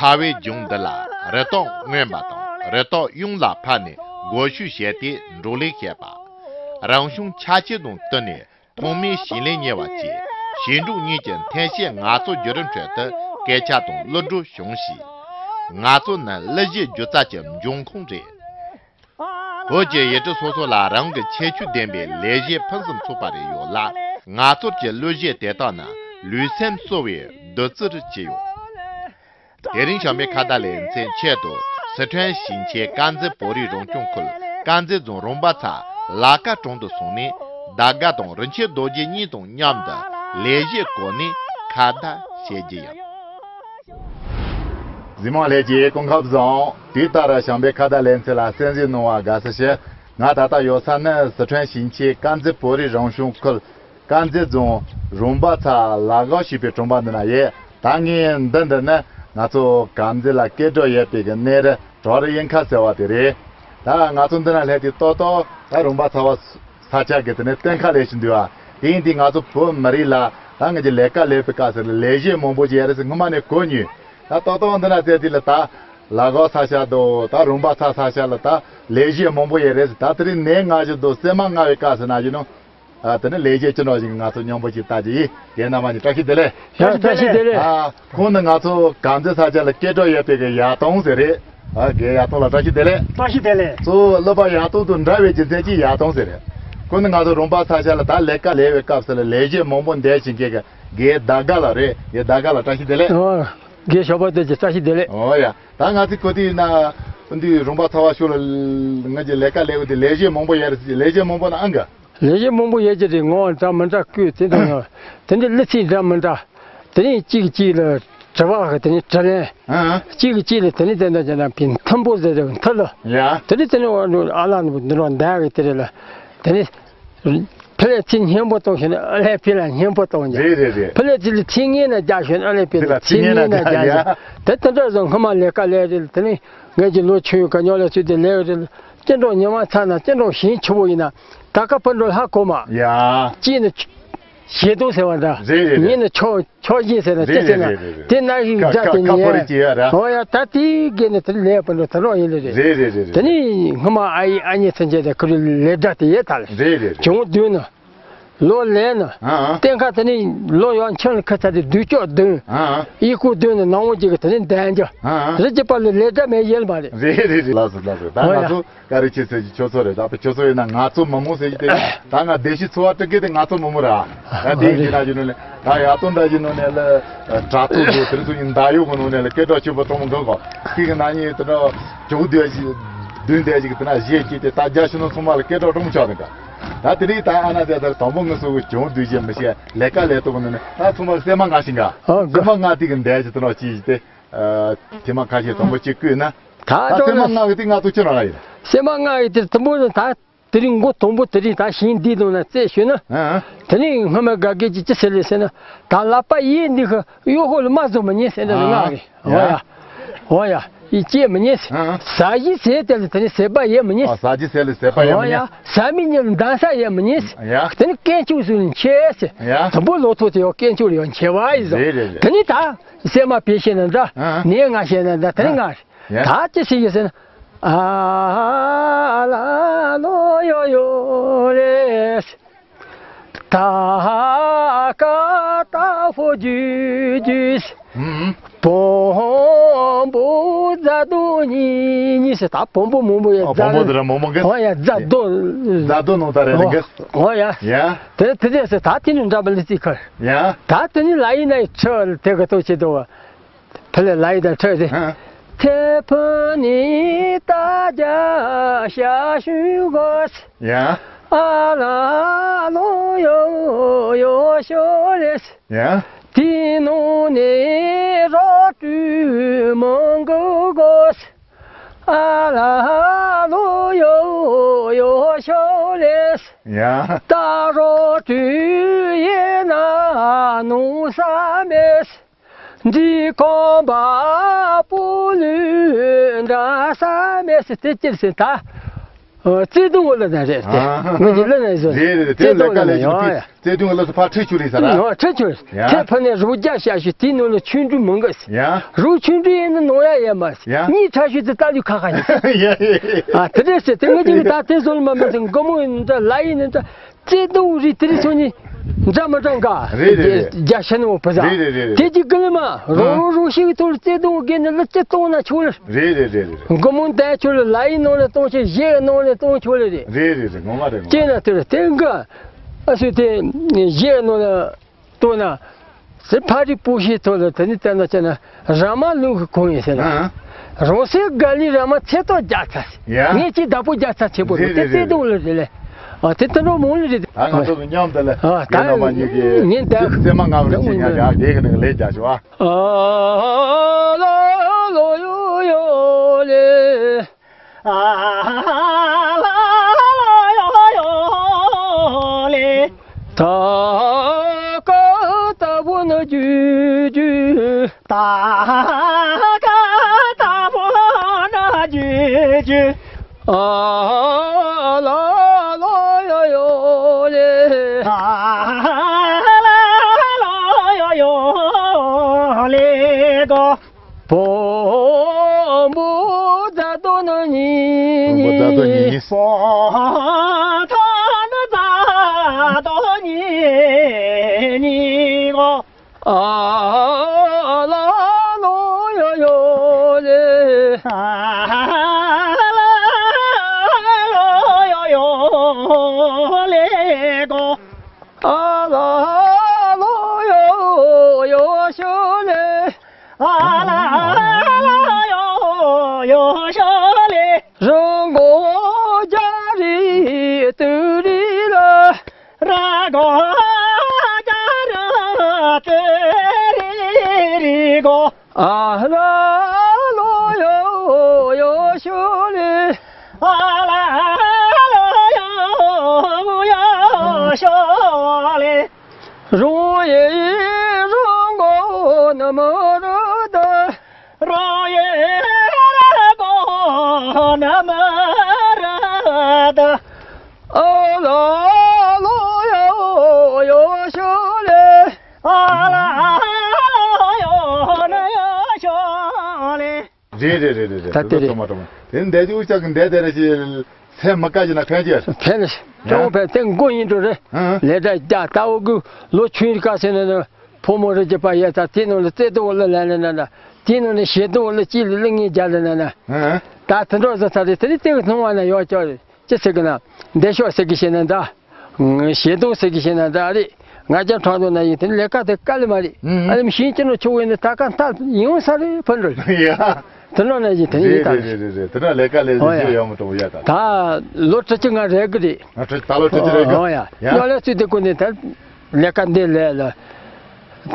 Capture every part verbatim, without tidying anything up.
ཕ་བའི་ལྗོངས་འདི་ལ་རི་དྭགས་རྔོན་པ་དང་རི་དྭགས་གཡང་ལ་ཕར་ནས་སྒོ་ཕྱུགས་བྱས་ཏེ་འབྲོག་ལས་བྱེད་པ། རང་བྱུང་ཆ་རྐྱེན་དང་བསྟུན་ནས་ཐོག་མའི་ཞིང་ལས་གཉེར་བ་བཅས་ཞིང་འབྲོག་གཉིས་ཀྱི་མཐུན་བྱེད་ངལ་རྩོལ་བརྒྱུད་རིམ་ཁྲོད་དུ་སྐད་ཆ་དང་གླུ་སྒྲོག་བྱུང་ཞིང་། ངལ་རྩོལ་ནི་གླུ་གཞས་སྒྱུ་རྩལ་གྱི་འབྱུང་ཁུངས་རེད། བོད་ཀྱི་ཡུལ་གྲུ་སོ་སོ་ལ་རང་གི་ཁྱད་ཆོས་ལྡན་པའི་ལས་གཞས་ཕུན་སུམ་ཚོགས་པ་རེ་ཡོད་ལ། ངལ་རྩོལ་གྱི་གླུ་གཞས་དེ་དག་ནི་ལུས་སེམས་གསོ་བའི་བདུད་རྩི་རུ་གྱུར་ཡོད། དེ་རིང་བྱམས་པའི་ཁ་བརྡ་ལེ་ཚན་ཆེད་དུ་སི་ཁྲོན་ཞིང་ཆེན་དཀར་མཛེས་བོད་རིགས་རང་སྐྱོང་ཁུལ་དཀར་མཛེས་རྫོང་རོང་པ་ཚ་ལ་དཀར་གྲོང་དུ་སོང་ནས་དར་དཀར་དང་རིན་ཆེན་རྡོ་རྗེ་གཉིས་དང་མཉམ་དུ་ལས་གཞས་སྐོར་ནས་ཁ་བརྡ་བྱེད་རྒྱུ་ཡིན། གཟིགས་མང་ལྷན་རྒྱས་སྐུ་ཁམས་བཟང་། དུས་ལྟར་བྱམས་པའི་ཁ་བརྡ་ལེ་ཚན་ལ་གསན་གཟིགས་གནང་བར་དགའ་བསུ་ཞུ། ང་ད་ལྟ་ཡོད་ས་ནི་སི་ཁྲོན་ཞིང་ཆེན་དཀར་མཛེས་བོད་རིགས་རང་སྐྱོང་ཁུལ་དཀར་མཛེས་རྫོང་རོང་པ་ཚ་ལ་དཀར་ཞེས་པའི་གྲོང་པ་འདི་ན་ཡོད། ད་ངས་འདི་འདི་ནི་ང་ཚོ་དཀར་མཛེས་ལ་སྐད་གྲགས་ཡོད་པའི་གི་གནས་རི་བྲག་རི་གཡུ་མཁར་ཟེར་བ་དེ་རེད། ད་ང་ཚོ་འདི་ན་སླེབས་དུས་ཏོག་ཏོག་ད་རོང་པ་ཚ་བ་ས་ཆ་གི་དེ་ནས་སྟོན་ཁ་ལས་ཤིག་འདུག་ཨ། དེ་ཡིན་དུས་ང་ཚོ་བོད་མི་རིགས་ལ་ད་ང་ཚོ་ལས་ཀ་ལས་པའི་སྐབས་སུ་ལ་ལས་གཞས་མང་པོ་ཅིག་ཡོད་རེད་ཟེར་སྔོན་མ་ནས་གོ་མྱོང་། ད་ཏོག་ཏོག་འདི་ན་བཙལ་དུས་ལ་ད་ལ་དཀར་ས་ཆ་དང་ད་རོང་པ་ཚ་ས་ཆ་ལ་ད་ལས་གཞས་མང་པོ་ཡོད་རེད་ཟེར། ད་དེ་རིང་ནས་ང་ཚོ་དང་སྲན་མ་རྔ་བའི་སྐབས་སུ་ན་གཞོན་ནུ། ཨ། དེ་ནི་ལས་བྱེད་སྤྱི་ནོར་ཞིག་ང་ཚོ་མཉམ་པོ་ཅིག་ལྟ་རྒྱུ་ཡིན། རྒན་རྣམ་པ་གཉིས་བཀྲ་ཤིས་བདེ་ལེགས། ཡ། བཀྲ་ཤིས་བདེ་ལེགས། ཨ། ཁོང་ནི་ང་ཚོ་དཀར་མཛེས་ས་ཆ་ལ་སྐད་གྲགས་ཡོད་པའི་གི་ཡར་ཏོང་ཟེར་རེད། ཨ། རྒན་ཡར་ཏོང་ལགས་བཀྲ་ཤིས་བདེ་ལེགས། བཀྲ་ཤིས་བདེ་ལེགས། གཙོ་བོ་སློབ་པ་ཡར་ཏོང་དང་འདྲ་བའི་རྒྱུ་མཚན་གྱིས་ཡར་ཏོང་ཟེར་རེད། ཁོང་ནི་ང་ཚོ་རོང་པ་ས་ཆ་ལ་ད་ལས་ཀ་ལས་པའི་སྐབས་སུ་ལ་ལས་གཞས་མང་པོ་འདོན་བཞིན་མཁན་གྱི་རྒན་ཟླ་དགའ་ལགས་རེད། རྒན་ཟླ་དགའ་ལགས་བཀྲ་ཤིས་བདེ་ལེགས། ཨོ། རྒན་ཞོགས་པ་བདེ་ལེགས། བཀྲ་ཤིས་བདེ་ལེགས། ཨོ་ཡ། ད་ང་ཚོའི་གོ་དུས་ཡིན་ན་འདི་རོང་པ་ཚ་བ་ཤོད་ལ་ང་ཚོས་ལས་ཀ་ལས་པ་དེ་ལས་གཞས་མང་པོ་ཡོད་རེད། ལས་གཞས་མང་པོ་ན་ཨང་ག་ལས་གཞི་མང་པོ་ཡོད་ཀྱི་རེད། ངོ་བོ་འདྲ་མི་འདྲ་བཀོད་དེ་དང་ཡང་དེ་འདྲའི་གླུ་ཚིག་འདྲ་མི་འདྲ། དེ་རིང་གཅིག་གཅིག་ལ་དྲི་བ་གི་དེ་ནི་དྲི་ལན། ཨ། གཅིག་གིས་གཅིག་ལ་དེ་ནི་དེ་འདྲ་བྱས་ན་ཕན་མཐུན་པོ་ཟེར་རེད། མཐུན་ལ། ཡ། དེ་ནི་དེ་ནི་ཨ་ལ་ནི་འདི་རང་འདའ་གི་དེ་རེད་ལ། དེ་ནི་ཕི་ལ་ཚིག་སྙན་པོ་གཏོང་ཤེས་ན་ཨ་ལས་ཕི་ལ་སྙན་པོ་གཏོང་རྒྱུ། རེད་རེད་རེད། ཕི་ལ་ཚིག་ལ་ཚིག་སྙན་ན་རྒྱག་ཤེས་ན་ཨ་ལས་ཕི་ལ་ཚིག་སྙན་ན་རྒྱག་ཤེས། དེ་དེ་འདྲ་བཟོ་སྔ་མ་ལས་ཀ་ལས་རེད། དེ་ནི་ངས་ཀྱི་ལོ་ཆུང་ཡོད་ག་ཉོ་ལ་ཚུད་དེ་ལས་རེད། སྐྱེ་འགྲོ་ཉི་མ་ཚ་ན་སྐྱེ་འགྲོ་ཞིང་ཆུ་བོ་ཡིན་ན། ད་ཀ་ཕུ་འགྲོ་ལྷ་གོ་མ། ཡ། ཅི་ནི་ཆ་ཞེ་དུང་ཟེར་བ་འདྲ། རེད་རེད་རེད། ཉི་ནི་ཆོ་ཆོ་ཞིང་ཟེར་ན་ཅི་རེད་ཟེར་ན། རེད་རེད་རེད། དེ་ན་ཞིག་ཀ་སྒྲ་ཀ་དེ་ཀ་ཉན། ཕོ་རེ་ཅི་ཡ་ར། ཨོ་ཡ། ད་དེའི་གེ་ནི་དེ་ལས་ཕུ་འགྲོ་ད་རོགས་ཡིན་ལེ་རེད། རེད་རེད་རེད་རེད། དེ་ནི་སྔ་མ་ཨ་ཡེ་ཨ་མྱེས་ཚུན་ཆད་དེ་ཁུ་རུ་ལས་སྒྲ་དེ་ཡེ་ད་ལེ། རེད་རེད་རེད། གྱོང་བདུན་ནི། ལོ་ལས་ནི། ཨ་ཨ། སྟོན་ཁ་དེ་ནི་ལོ་ཡང་ཁྱོད་ལ་ཁ་ཚ་དེ་བདུད་ཅོག་བདུན། ཨ་ཨ། ཡི་གུ་བདུན་ནི་ནང་བོ་གཅིག་གི་དེ་ནི་འདན་རྒྱ། ཨ་ཨ། རི་གཅིག་པ་ལ་ལས་སྒྲ་མེད་ཡེལ་མ་རེད། རེད་རེད་རེད། ལགས་སོ་ལགས་སོ། ད་ཨོ་ཡ། ང་ཚོ། ཀ་རི་ཆེ་ཚེ་གི་ཁྱོད་ཚོ་རེད། ད་ཁྱོད་ཚོ་ཡིན་ན་ང་ཚོ་མི་མོ་ཟེར་གྱི་དེ། ད་ང་བདེ་སྐྱིད་འཚོ་བ་སྤྲོད་མཁན་དེ་ང་ཚོ་མི་མོ་ར། ད་དེ་ཡིན་གྱི་ན་གྱི་ནོ་ནས་ད་ཡ་ཏོ་འདྲ་གྱི་ནོ་ནས་ལ་དྲ་ཐོག་ཏུ་དེ་ཚོ་ཡིན་ད་ཡོད་གི་ནོ་ནས་ལ་སྐད་གྲགས་ཆེན་པོ་གཏོང་མི་འདུག་གོ། ཁྱི་གི་ན་ཉིན་དེ་འདྲ་ཇོ་བོ་བདུད་ཞིག་བདུད་འདྲ་ཞིག་དེ་ན་གཞས་སྐྱེས་ཏེ་ད་རྒྱ་ཕྱི་ནང་ཚང་མ་ལ་སྐད་གྲགས་གཏོང་ཆོག་ནི་ག། ད་དེ་རིང་ད་ཨ་ན་དེ་ལྟར་དང་པོ་ངུ་སོ་གི་ཇོ་བོ་བདུད་ཞིག་མི་ཤེས་ལས་ཀ་ལས་ཐོག་ནི་ནི་ད་ཚང་མ་སེམས་མ་ང་ཞིག་ག། སེམས་མ་ང་དེ་གི་འདྲ་ཞིག་དེ་འདྲ་ཅི་ཞིག་དེ། ཨ། ཐེངས་མ་ཁ་ཤས་དང་པོ་གཅིག་བསྐུལ་ན། ད་ད་ཅོག་སེམས་མ་ལྔ་གི་དེ་ང་ཚོ་ཅི་རང་ལ་ཡིན། སེམས་མ་ལྔ་གི་དེ་དང་པོ་ནི་ད་དེ་རིང་མགོ་དང་པོ་དེ་རིང་ད་ཞིང་འདི་དང་ན་རྩེ་ཞུས་ན། ཨ། དེ་ནི་སྔ་མ་དགའ་དགའ་གྱིས་ཅི་ཟེར་ལེ་ཟེར་ན། ད་ལག་པ་ཡིས་འདི་གི་གཡོ་ཧོ་ལ་མ་བཟོ་མི་ཉན་ཟེར་ན་ལྔ་རེད། ཨ། ཨོ་ཡ། ཨོ་ཡ། ཡིས་སྐྱེ་མི་ཉན་ཟེར། ཨ། ཟ་ཞིག་ཟས་དེ་ལ་དེ་ནི་ཟད་པ་ཡེ་མི་ཉན་ཟེར། ཨ། ཟ་ཞིག་ཟས་ལ་ཟད་པ་ཡེ་མི་ཉན། ཨོ་ཡ། ཟ་མི་ཉན་ལ་འདང་ས་ཡེ་མི་ཉན་ཟེར། ཡ། དེ་ནི་དཀོན་མཆོག་གསུམ་ལ་མཁྱེན་ཟེར། ཡ། དང་པོ་ལོ་ཐོག་དེ་ཡང་དཀོན་མཆོག་ལ་ཡང་མཁྱེན་པ་ཡིན་ཟེར། རེད་རེད་རེད། དེ་ནི་ད། སེམས་མ་བེ་ཤེས་ན་འདྲ། ཨ། ནས་ང་ཤེས་ན་འདྲ། དེ་ནི་ང་རེད། ཡ། ད་ཅི་ཞིག་ཡོད་ཟེར་ན། ཨ་ལ་ལོ་ཡོ་ཡོ་རེ། ད་ཀ་ཏ་ཧོ་ཇུ་ཇུ། ཨུམ། བོང་བུ་རྫ་རྡོ་གཉིས་གཉིས་ཟེར། ད་བོང་བུ་མང་པོ་ཡ། ཨ། བོང་བུ་དེ་ར་མང་མང་གི། ཨོ་ཡ། རྫ་རྡོ། རྫ་རྡོ་ནང་ད་རེད་ཨོ་གི། ཨོ་ཡ། ཡ། དེ་དེ་དེ་ཟེར། ད་དེ་ནི་འདྲ་པ་ལི་ཙི་ཁར། ཡ། ད་དེ་ནི་ལ་ཡིན་ན་ཡི་ཁྲི་དེ་ག་ཏོ་ཆེ་དོ། ཕ་ལེ་ལ་ཡི་དང་ཁྲི་དེ། ཨ། ཐེ་ཕུ་ནི་ད་རྒྱ་ཤ་ཤུ་གོ། ཡ། ཨ་ལ་ལོ་ཡོ་ཡོ་ཤོ་རེ། ཡ། དེ་ནོ་ནེ་རོ་ཏུ་མང་གོ་གོ། ཨ་ལ་ལོ་ཡོ་ཡོ་ཤོ་རེ། ཡ། ད་རོ་ཏུ་ཡེ་ན་ནུ་ས་མེ། འདི་ཁོང་པ་པོ་ལུ་འདྲ་ས་མེ་སི་ཏི་ཅིར་སི་ད། ཨ། བརྩེ་དུང་འོག་ལ་ན་རེད་དེ། ཨ་ཧ། ངོས་ཀྱི་ལ་ན་བཟོ། རེད་རེད་རེད། དེ་བརྩེ་དུང་ལ་ན་ཡོང་ཡ། བརྩེ་དུང་ལ་སུ་ཕར་ཁྲིད་ཆུ་རེད་ཟེར་ར། ཨ། ཁྲིད་ཆུ། ཡ། དེ་ཕ་ནས་རུ་རྒྱ་བྱ་ཞུ་དེའི་ནང་ལ་ཆུ་འབྲུ་མང་གི་ཟེར། ཡ། རུ་ཆུ་འབྲུ་ཡིན་ན་ནོར་ཡ་ཡ་མ་ཟེར། ཡ། གཉིས་ཁྲ་ཞུ་དེ་ལྟ་ལུས་ཁ་ཁ་ཡིན་ཟེར། ཡ་ཡ་ཡ། ཨ། དེ་འདྲ་ཟེར། དེ་ངོས་ཀྱི་ད་དེ་བཟོ་ལ་མ་མ་ཟེར། མགོ་མོ་ཡིན་ན་འདྲ། ལ་ཡིན་ན་འདྲ། བརྩེ་དུང་རེད། དེ་རིང་སང་ཉིན་འདྲ་མི་འདྲ་འགའ། རེད་རེད་རེད། རྒྱ་ཤ་ནོ་བུ་ཟ། རེད་རེད་རེད་རེད། དེ་གཅིག་གི་ལ་མ་རོ་རོ་རོ་ཞིག་ཐོག་ལ་བརྩེ་དུང་གི་ནི་ལ་ཅི་གཏོང་ན་ཆོག་ལ། རེད་རེད་རེད་རེད། མགོ་མོ་བསྟན་ཆོག་ལ། ལ་ཡི་ནང་ལ་གཏོང་ཆོག་གཞས་ནང་ལ་གཏོང་ཆོག་ལ་རེད། རེད་རེད་རེད། ངོ་མ་རེད། ངོ་མ་ཅེ་ན་དེ་རེད། དེ་འགའ་ཨ་སུ་དེ་གཞས་ནང་ལ་གཏོང་ན། ཟེར་ཕ་རི་པུ་ཤི་ཐོག་ལ་དེ་ནི་བསྟན་ན་བྱས་ན་ར་མ་ལུག་གི་ཁོང་ཡིན་ཟེར་ན། ཨ། རང་སའི་དགའ་ལི་ར་མ་ཚེ་ཐོག་རྒྱག་ཚར། ཡ། ངས་ཅིག་བདག་པོ་རྒྱག་ཚར་ཆེ་པོ་རེད། རེད་དེ་རེད་བརྩེ་དུང་ལ་རེད་ལེ། ཨ། དེ་ལྟ་འགྲོ་མང་ལ་རེད། ད་ང་ཚོ་གི་མཉམ་དུ་ལ། ཨ། ད་རྒན་རྣམ་པ་གཉིས་ཀྱིས་ངས་ད་རྩེད་མ་ང་བར་ཅིག་ཉག་རྒྱག་དེ་གི་ནང་ལས་རྒྱག་ཞུ་ཨ། ཨ་ལ་ལོ་ཡོ་ཡོ་ལེ། ཨ་ལ་ལ་ཡོ་ཡོ་ལེ། ད་ཀ་ཏ་བུ་ན་ཇུ་ཇུ། ད་ཀ་ཏ་བུ་ན་ཇུ་ཇུ། ཨ་ལ་ལ་ཡོ་ཡོ་ལེ། ཨ་ལ་ལ་ཡོ་ཡོ་ལེ་གོ། བོན་པོ་རྫ་དོ་ནི་ཉི་བོན་པོ་རྫ་དོ་ཉི་ཉི། སོ་ཐ་ནི་རྫ་དོ་ཉི་ཉི་གོ། ཨ་ལ་ལོ་ཡོ་ཡོ་ལེ། ཨ་ལ་ལོ་ཡོ་ཡོ་ལེ་གོ། ཨ་ལ་ལོ་ཡོ་ཡོ་ཤོ་ལེ། ཨ་ལ་ལོ་ཡོ་ཡོ་ཤོ་ལེ། རང་གོ་རྒྱ་རི་ཏུ་རི་ལ། ར་གོ་རྒྱ་རི་ཏུ་རི་རི་གོ། ཨ་ལ་ལོ་ཡོ་ཡོ་ཤོ་ལེ། ཨ་ལ་ལོ་ཡོ་ཡོ་ཤོ་ལེ། རོ་ཡེ་རོ་གོ་ན་མ་ར་ད། རོ་ཡེ་རོ་གོ་ན་མ་ར་ད། ཨ་ལ་ལོ་ཡོ་ཡོ་ཤོ་ལེ། ཨ་ལ་ལོ་ཡོ་ན་ཡོ་ཤོ་ལེ། རེད་རེད་རེད་རེད་རེད། ད་དེ་རེད། ཐོག་མ་ཐོག་མ་དེ་འདས་ཅུ་ཅག་གི་འདས་དེ་རེད་ཞེས་སེམས་མ་དཀའ་ཞིག་ན་ཕན་ཅེས། ཕན་ལ་ཡ། ཅོང་ཕན་དེ་མགོ་ཡིན་འགྲོ་རེད། ཧང་། ལས་གྲྭ་རྒྱ་ལྟ་བུ་གི་ལོ་ཆུང་རིག་ག་ཟེར་ན་ན་ཕོ་མོ་རི་རྒྱུད་པ་ཡས་ཚ་དེ་ནང་ལ་རྩེ་དོ་ལ་ལ་ན་ན་ན་དེ་ནང་ལ་ཞེ་དོ་ལ་ཅི་ལ་ལ་ངེས་རྒྱ་ལ་ན་ན། ཧང་། ད་དེ་འགྲོ་ཟ་ཚ་རེད། དེ་ནི་དེ་གི་སྣང་བ་ན་ཡོད་ཀྱོག་རེད། ཅི་ཟེར་གི་ན་འདས་ཤོག་ཟེར་གི་ཤེས་ན་འདྲ། ཞེ་དོ་ཟེར་གི་ཤེས་ན་འདྲ་རེད། ང་ཅག་ཁྲང་དོ་ན་ཡིན་དེ་ནི་ལས་ཀ་དེ་དཀའ་ལས་མ་རེད། ཨ་ལེ་མི་ཤེས་ཀྱི་ནོ་ཆུ་བོ་ཡིན་ན་ད་ཀ་མཐའ་ཡོང་ས་རེད་ཕ་འགྲོ། ཡ། དེ་ནང་ན་ཡིན་དེ་ཡིན་ད། རེད་རེད་རེད་རེད། དེ་ནང་ལས་ཀ་ལས་ཨོ་ཡ། ཟིན་ཡོང་མི་ཐུབ་ཡ་ད། ད་ལོ་ཁྲི་ཆིག་ང་རེད་གི་རེད། ཨ་ཁྲི་ད་ལོ་ཁྲི་ཆིག་རེད་གི། ཨོ་ཡ། ཡ། ཡོ་ལས་ཚུལ་དེ་ཀུན་ནས་ད་ལས་ཀ་འདི་ལས་ལ།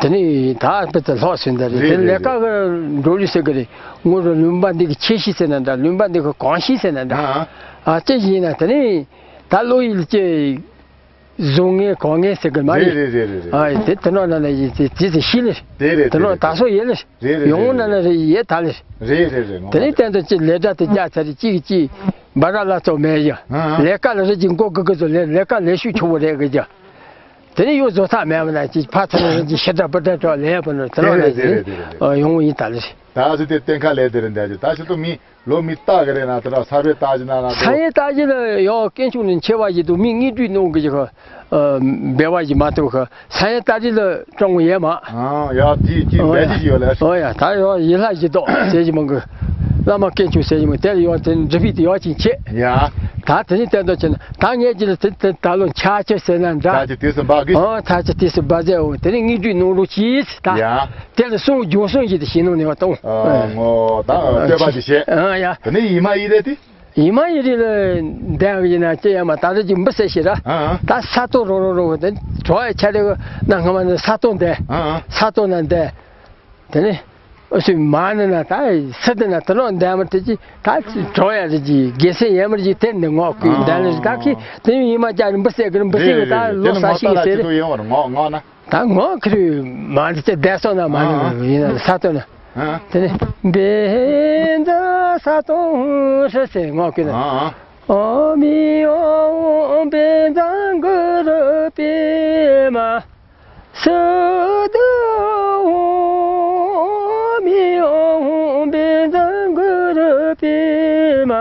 དེ་ནི་ད་དཔེ་ད་ལྷག་སོན་ད་རེད། རེད་དེ་ལས་ཀ་གི་འགྲོ་ལུགས་ཟེར་གི་རེད། ངོ་རུ་ལུང་པ་འདི་གི་ཆེ་ཤི་ཟེར་ན་འདྲ། ལུང་པ་འདི་གི་གང་ཤི་ཟེར་ན་འདྲ། ཨ། ཨ་ཅི་ཡིན་ན་དེ་ནི་ད་ལོ་ཡིལ་ཅེ། བཟུང་ངེས་གོ་ངེས་ཟེར་གི་མ་རེད། རེད་རེད་རེད་རེད། ཨ་དེ་དེ་ནོ་ན་ན་ཡིན་དེ་དེ་དེ་ཤི་ལེ། རེད་རེད་དེ་ནོ་རེད། ད་སོ་ཡེ་ལེ། རེད་རེད་ཡོང་ན་ན་རེད་ཡེ་ད་ལེ། རེད་རེད་རེད། དེ་ནི་བསྟན་དུ་ཅི་ལས་འདྲ་དེ་རྒྱ་ཚ་རེ་གཅིག་གཅིག་འབའ་ར་ལ་ཚོ་མེད་ཡ། ཨ་ཨ། ལས་ཀ་ལ་རེ་གཅིག་མགོ་གི་གི་ཚོ་ལས་ལས་ཀ་ལས་ཤུགས་ཆུ་བོ་རེད་གི་རྒྱ། དེ་ནི་ཡོ་བཟོ་ཐག་མེད་མ་ན་གཅིག་ཕ་ཚ་ན་རེ་གཅིག་ཤི་དྲ་པ་དྲ་ཏོ་ལས་པ་ནོ་དེ་ནོ་ན་རེད་རེད་རེད་རེད། ཡོང་ཡིན་ད་ལེ། ད་ཨ་ཚོ་དེ་གཏན་ཁ་ལས་དེ་རེད་འདྲ་ཅི་ད་ཤི་ཏོ་མི། ལོ་མི་རྟག་གི་རེད་ན་དེ་འདྲ་ས་བོན་རྟག་ཅི་ན་ན་དེ། ས་ཡི་རྟག་ཅི་ལ་ཡོ་དཀོན་མཆོག་ནི་ཆེ་བ་ཞིག་འདུག་མི་དངོས་གྲུབ་གནང་གི་ཞིག་ག་འབད་བ་ཞིག་མ་གཏོགས་ག་ས་ཡི་རྟག་ཅི་ལ་སྤྲང་བོ་ཡོད་མ། ཨ་ཡ་ཅི་ཅི་འབད་ཅི་ཞིག་ཡོད་ལ། ཨོ་ཡ་ད་ཡོ་ཡི་ལྷ་ཞིག་འདུག་ཟེར་ཞིག་མང་གི། བླ་མ་དཀོན་མཆོག་ཟེར་ཞིག་མང་དེ་ལ་ཡོ་དེ་འབྲི་ཕིག་དེ་ཡོ་ཅིག་ཆེ། ཡ། ད་དེ་ནི་བསྟན་དོ་ཆེ་ན་ད་ངས་ཅི་ལ་དེ་དེ་ད་ལོ་ཆ་ཆེ་ཟེར་ན་འདྲ། ད་ཅི་དུས་སུ་འབག་གི། ཨོ་ད་ཅི་དུས་སུ་འབག་ཟེར་འོ་དེ་ནི་དངོས་གྲུབ་གནང་རོགས་གྱིས་ད། ཡ། དེ་ལ་གསུང་རྒྱུ་གསུང་ཞིག་ཏུ་ཞིག་གནང་ནས་བ་གཏོང་། ཨ་ངོ་ད་བསྟོད་པ་ཞིག་བཤད། ཨ་ཡ། དེ་ནས་ཡི་མ་ཡི་རེད་དེ། ཡི་མ་ཡི་རེད་ལ་འདས་གི་ཡིན་ན་ཅི་ཡ་མ་ད་རེ་ཅིག་འབུ་ཟེར་ཞིག་ར། ཨ་ཨ། ད་ས་སྟོང་རོ་རོ་རོ་དེ་གྲོགས་ཡ་ཆ་རེ་གི་ན་སྔ་མ་ནས་ས་སྟོང་འདས། ཨ་ཨ། ས་སྟོང་ན་འདས། དེ་ནས་ཨ་སུ་མ་ནི་ན་ད་སི་དེ་ན་དེ་ལོ་འདས་མ་དེ་ཅི་ད་གྲོགས་ཡ་རེ་ཅིག་དགེ་སེམས་ཡ་མ་རེ་ཅིག་དེ་ནས་ངོ་ཀུན་འདས་ལ་ད་ཁི་དེ་ཡི་མ་ཅག་རེ་འབུ་ཟེར་གི་རེ་འབུ་ཟེར་གི་ད་ལོ་ས་ཞིག་ཟེར་རེ། ངོ་ན། ད་ངོ་ཁི་རུ་མ་འདི་ཅི་བསྡད་སོང་ན་མ་ནི་ཡིན་ན་ས་སྟོང་ན། ཨ་ཨ། དེ་ནི་བདེན་འདི་ས་སྟོང་ཧྲི་ཟེར་ངོ་ཁི་ན། ཨ་ཨ། ཨོཾ་ཨཱཿཧཱུྃ་བཛྲ་གུ་རུ་པདྨ་སིདྡྷི་ཧཱུྃ། ཨོཾ་ཨཱཿཧཱུྃ་བཛྲ་གུ་རུ་པདྨ་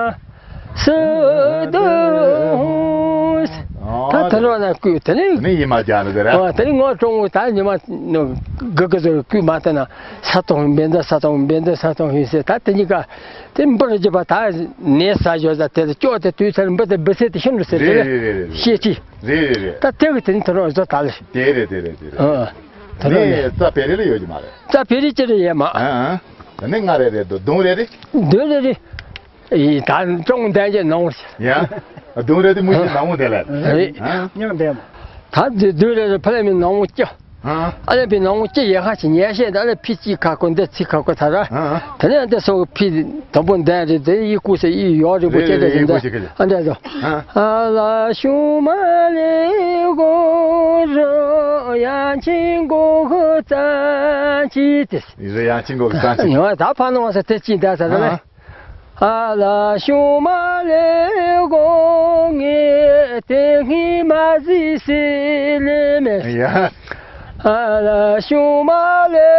སིདྡྷི་ཧཱུྃ། ད་དེ་ནང་ན་བསྐུལ། དེ་ནས་ནི་ཡི་མ་རྒྱག་ནི་དེ་ར། ཨ། དེ་ནས་ངོ་སྤྲང་བོ་ད་ཉི་མ་ནི་གི་གི་ཟེར་བསྐུལ་མ་བཏང་ན་ས་དང་བན་ད་ས་དང་བན་ད་ས་དང་ཧུན་ཟེར། ད་དེ་གཉིས་ཀ་དེ་འབུར་རྒྱུ་པ་ད་ནས་ས་ཞོ་ཟ་དེ་ལ་སྐྱོ་དེ་དུས་ཚར་འབུ་དེ་འབུ་ཚད་དེ་ཤིན་ཏུ་ཟེར་དེ་རེད། ལ་རེད་རེད་རེད། ཤེས་ཀྱི། རེད་རེད་རེད། ད་དེ་གི་དེ་ནི་དེ་རང་བཟོ་ད་ལ། དེ་རེད་དེ་རེད་དེ་རེད། ཨ། དེ་རང་ནས་རེད། རྩ་བེ་རི་ལ་ཡོད་ཀྱི་མ་རེད། རྩ་བེ་རི་ཅི་རེད་ཡས་མ། ཨ་ཨ། དེ་ནས་ང་རེད་རེད་དོ་གདོང་རེད་རེད། གདོང་རེད་རེད། ཡི་ད་ཀྲོང་དན་གྱི་ནང་བར་ཡ། གདོང་རེད་དེ་མུ་བཞི་ནང་བོ་དེ་ལ་རེད། རེད། ཨ། མྱང་འདས་མ། ད་དེ་གདོང་རེད་རེད། ཕ་ལ་མི་ནང་བོ་སྐྱ། ཨ། ཨ་ལས་པའི་ནང་བོ་སྐྱི་ཡལ་ཁ་ཞིག་ཉལ་བཤད་ད་ལས་ཕི་ཅི་ཁ་ཁོ་འདི་ཚི་ཁ་ཁོ་ད་ར། ཨ། དེ་ནས་འདི་སོགས་ཕི་དང་པོ་འདན་རེད་དེ་ཡི་སྐུ་སེ་ཡི་ཡོག་རེད་པོ་ཅི་རེད་རེད་རེད། འདི་ཨ་འདྲ་ཟོ། ཨ། ཨ་ལ་ཤུ་མ་ལེ་གོ་རོ་ཡང་ཆིང་གོ་ཧུ་ཙང་ཅི་ཏེ། ཡི་རེད་ཡང་ཆིང་གོ་ཧུ་ཙང་ཅི། ཡང་ད་ཕ་ནང་བ་ས་དེ་ཅི་འདྲ་ས་རེད། ཨ། ཨ་ལ་ཤུ་མ་ལེ་གོ་ངེ་དེ་ངི་མ་ཟི་སི་ལེ་མེ། ཡ། ཨ་ལ་ཤུ་མ་ལེ་